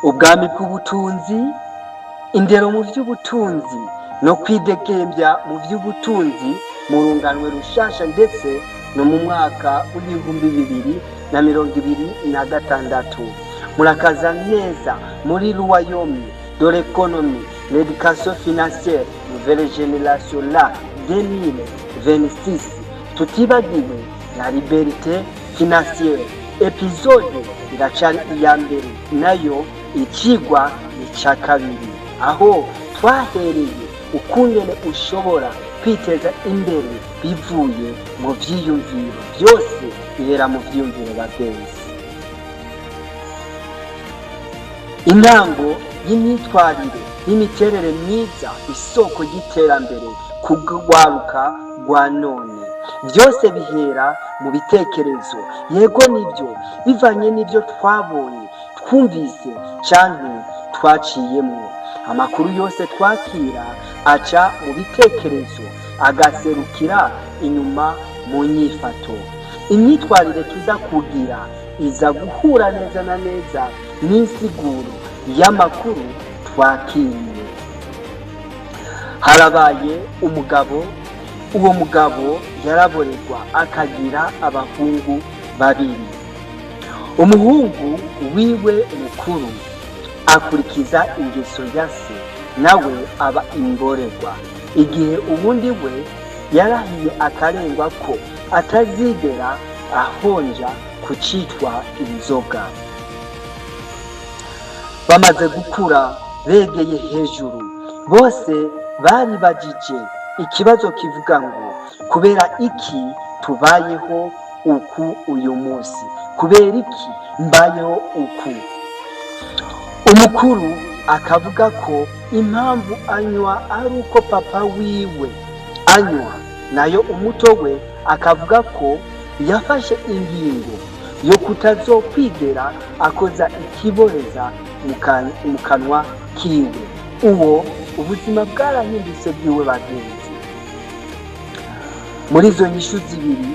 Ubwami bw'ubutunzi, indero mu by'ubutunzi no kwidegembya mu by'ubutunzi mu runganwe rushasha, ndetse no mu mwaka w'2026. Murakaza neza muri Royaume de l'économie, l'éducation financière, nouvelle génération, la 2026, tutibagiwe na liberté financière. Épisode iracari iya mbere, nayo ikigwa ni icya kabiri, aho twahereye ukungene ushobora kwiteza imbere bivuye mu vyiyumviro. Byose bihera mu vyiyumviro, bagenzi. Intango y'imyitwarire n'imiterere myiza, isoko ry'iterambere ku rwaruka rwa none. Byose bihera mu bitekerezo. Yego nibyo, bivanye n'ibyo twabonye, twumvise canke twaciyemwo. Amakuru yose twakira aca mu bitekerezo, agaserukira inyuma mu nyifato. Imyitwarire tuza kugira iza guhura neza na neza n'insiguro y'amakuru twakiriye. Harabaye umugabo. Uwo mugabo yaraborerwa, akagira abahungu babiri. Umuhungu wiwe mukuru akurikiza ingeso ya se, nawe aba imborerwa, igihe uwundi we yarahiye akarengwa ko atazigera ahonja ku citwa inzoga. Bamaze gukura, begeye hejuru, bose baribajije ikibazo kivuga ngo: "Kubera iki tubayeho uku uyu munsi? Kubera iki mbayeho uku?" Umukuru akavuga ko impamvu anywa ari uko papa wiwe anywa, nayo umuto we akavuga ko yafashe ingingo yo kutazokwigera akoza ikiboreza mu kanwa kiwe. Uwo ubuzima bwarahindutse bwiwe. Bagenzi, muri izo nyishu zibiri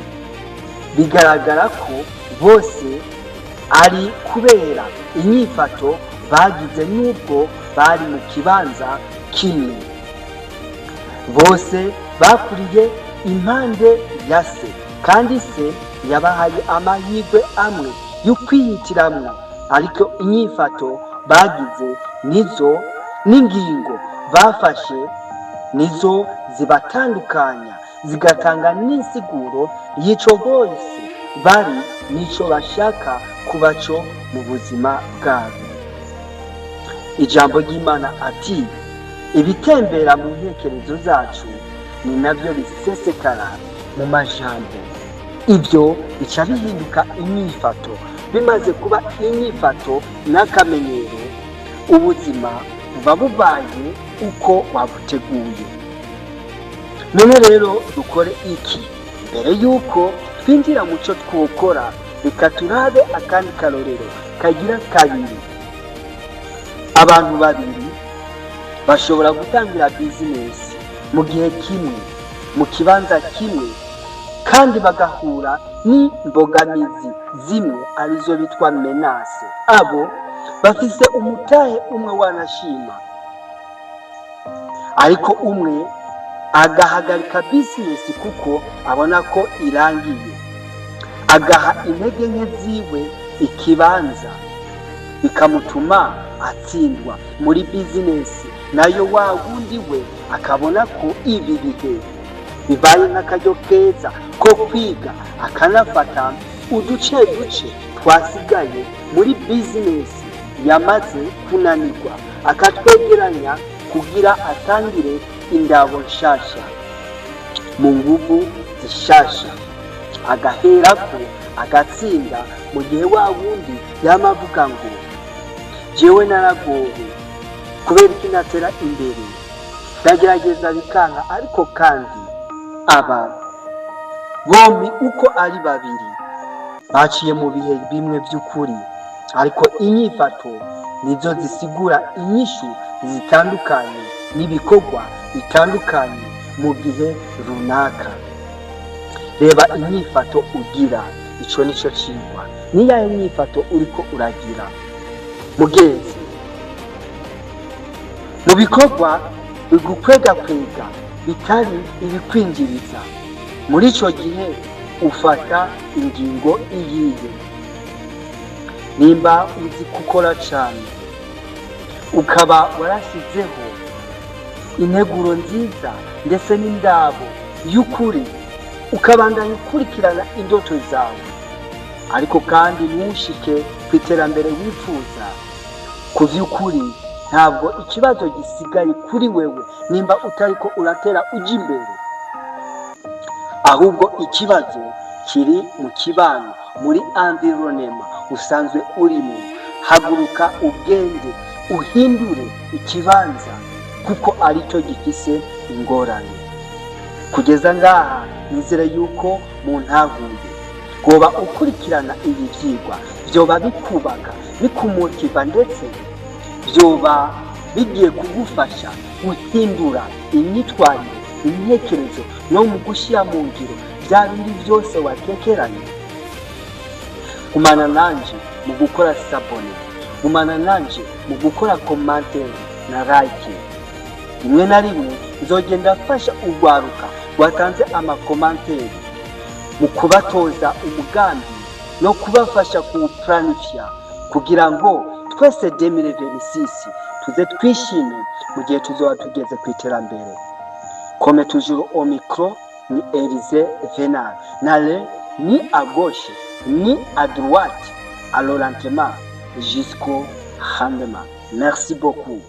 bigaragara ko bose ari kubera inyifato bagize, n'ubwo bari mu kibanza kimwe. Bose bakuriye impande ya se, kandi se yabahaye amahirwe amwe yo kwihitiramwo, ariko inyifato bagize nizo n'ingingo bafashe nizo zibatandukanya, zigatanga n'insiguro y'ico bose bari n'ico bashaka kubaco mu buzima bwabo. Ijambo ry'Imana ati: "Ibitembera mu ntekerezo zacu ni nabyo bisesekara mu majambo." Ibyo bica bihinduka inyifato. Bimaze kuba inyifato n'akamenyero, ubuzima buba bubaye uko wabuteguye. None rero dukore iki? Mbere y'uko twinjira mu cyo twokora, reka turabe akandi karorero kagira kabiri. Abantu babiri bashobora gutangira bizinesi mu gihe kimwe, mu kibanza kimwe, kandi bagahura n'imbogamizi zimwe, arizo bitwa menaces. Abo bafise umutahe umwe wanashima, ariko umwe agahagarika bizinesi kuko abona ko irangiye, agaha intege nke ziwe ikibanza, bikamutuma atsindwa muri bizinesi. Nayo wa wundi we akabona ko ibi bihe bibaye nk'akaryo keza ko kwiga, akanafata uduce duce twasigaye muri bizinesi yamaze kunanirwa, akatwegeranya kugira atangire indabo nshasha mu nguvu zishasha, agaherako agatsinda, mu gihe wa wundi yama avuga ngo: "Jewe naragowe, kubera iki natera imbere? Ndagerageza bikanka." Ariko kandi aba bombi uko ari babiri baciye mu bihe bimwe by'ukuri, ariko inyifato nizo zisigura inyishu zitandukanye n'ibikorwa bitandukanye mu gihe runaka. Reba inyifato ugira. Ico nico cigwa. Niyahe nyifato uriko uragira, mugenzi? Mu bikorwa bigukwegakwega bitari ibikwinjiriza, muri icyo gihe ufata ingingo iyihe? Nimba uzi gukora cyane, ukaba warashyizeho integuro nziza ndetse n'indabo y'ukuri, ukabandanya ukurikirana indoto zawe, ariko kandi ntushike ku iterambere wifuza, ku by'ukuri ntabwo ikibazo gisigaye kuri wewe nimba utariko uratera ujya imbere, ahubwo ikibazo kiri mu kibano, muri environnement usanzwe urimo. Haguruka ugende uhindure ikibanza, kuko aricyo gifise ingorane. Kugeza ngaha nizere yuko mu ntahuye. Goba ukurikirana ibi byigwa, byoba bikubaka, bikumutiva, ndetse byoba bigiye kugufasha guhindura imyitwarire, intekerezo no mu gushyira mu ngiro bya bindi byose watekeranye. Gumana nanje mu gukora s'abonner, gumana nanje mu gukora commentaire na like. Rimwe na rimwe nzogenda afasha urwaruka rwatanze ama commentaires mu kubatoza umugambi no kubafasha kuwuplanifya, kugira ngo twese 2026 tuze twishime mu gihe tuzoba tugeze ku iterambere. Comme toujours, au micro ni Elise Venal. N'allez ni à gauche ni à droite, alors lentement jusqu'au rendement. Merci beaucoup.